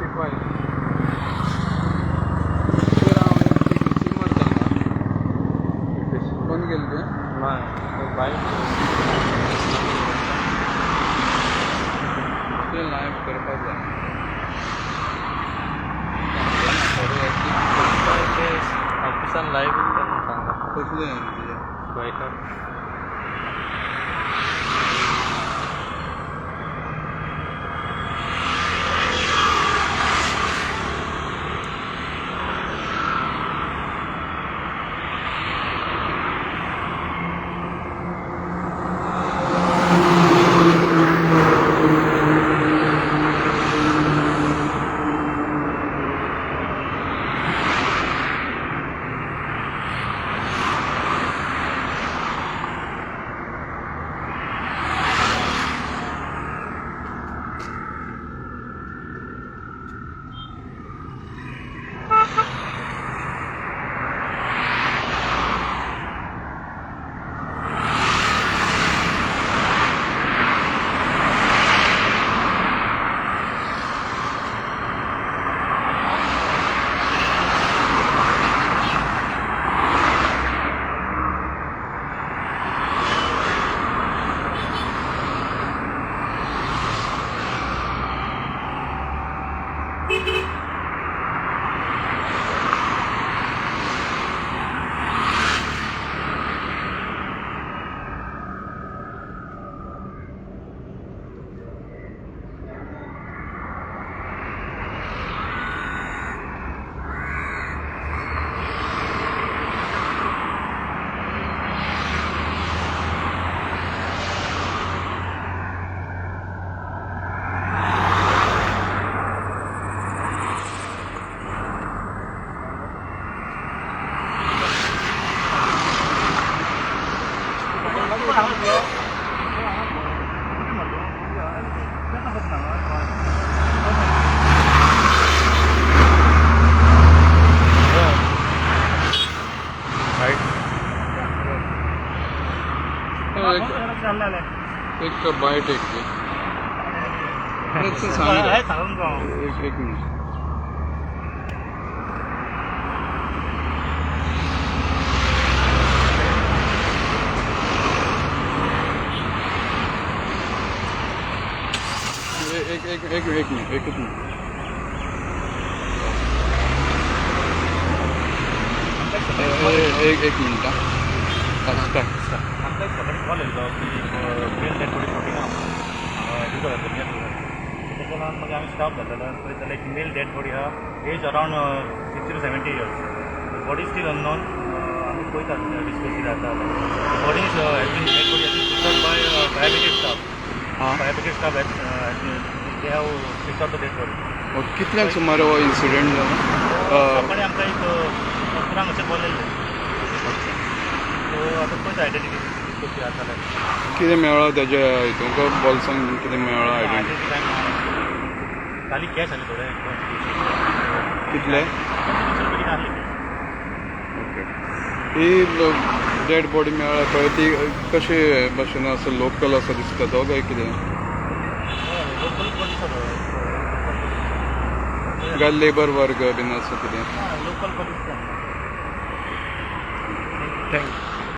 65. बंद केली तुवें? ना, बायक. ते लायव्ह करपाक जाय. ऑफिसान लायव्ह करून सांगता. कसलें तुजें? बायकार. एक बायट एक दे. सांग, एक एक मिनिट. एक एक एक एक मिनिट, एकच मिनिट. एक एक मिनिट. हा, स्टार्ट. आमकां एक सकाळी कॉल येयल्लो की मेल डेड बॉडी फोटिंगा दिवचल, तेका लागून मागीर आमी स्टाफ धाडलेलो. पळयत जाल्यार एक मेल डेड बॉडी आहा, age around 60 to 70 years, body still unknown. आमी पळयतात डिस्कस कितें जाता. Body has been dead body has been picked by fire brigade staff. Fire brigade staff, they have picked up the dead body. कितल्यांक सुमार हो incident जाला? सकाळी आमकां एक 11क अशें कॉल येयल्लें. सो आतां पळयता आयडेंटिटी डिस्कस कितें जाता जाल्यार. कितें मेळ्ळो तेज्या हितूंक, बोल्सांक कितें मेळ्ळो आयडेंटिटी? आयडेंटिटी कांय मेळना. खाली कॅश आसले थोडे, 100-200. कितले? 200 रुपया कितें आसले. ओके, ही डेड बॉडी मेळ्ळ्या पळय, ती कशे भाशेन आसा? लोकल आसा दिसता तो काय कितें? लोकल दिसता. काय लेबर वर्ग बीन असो कितें? लोकल दिसता. Thank you.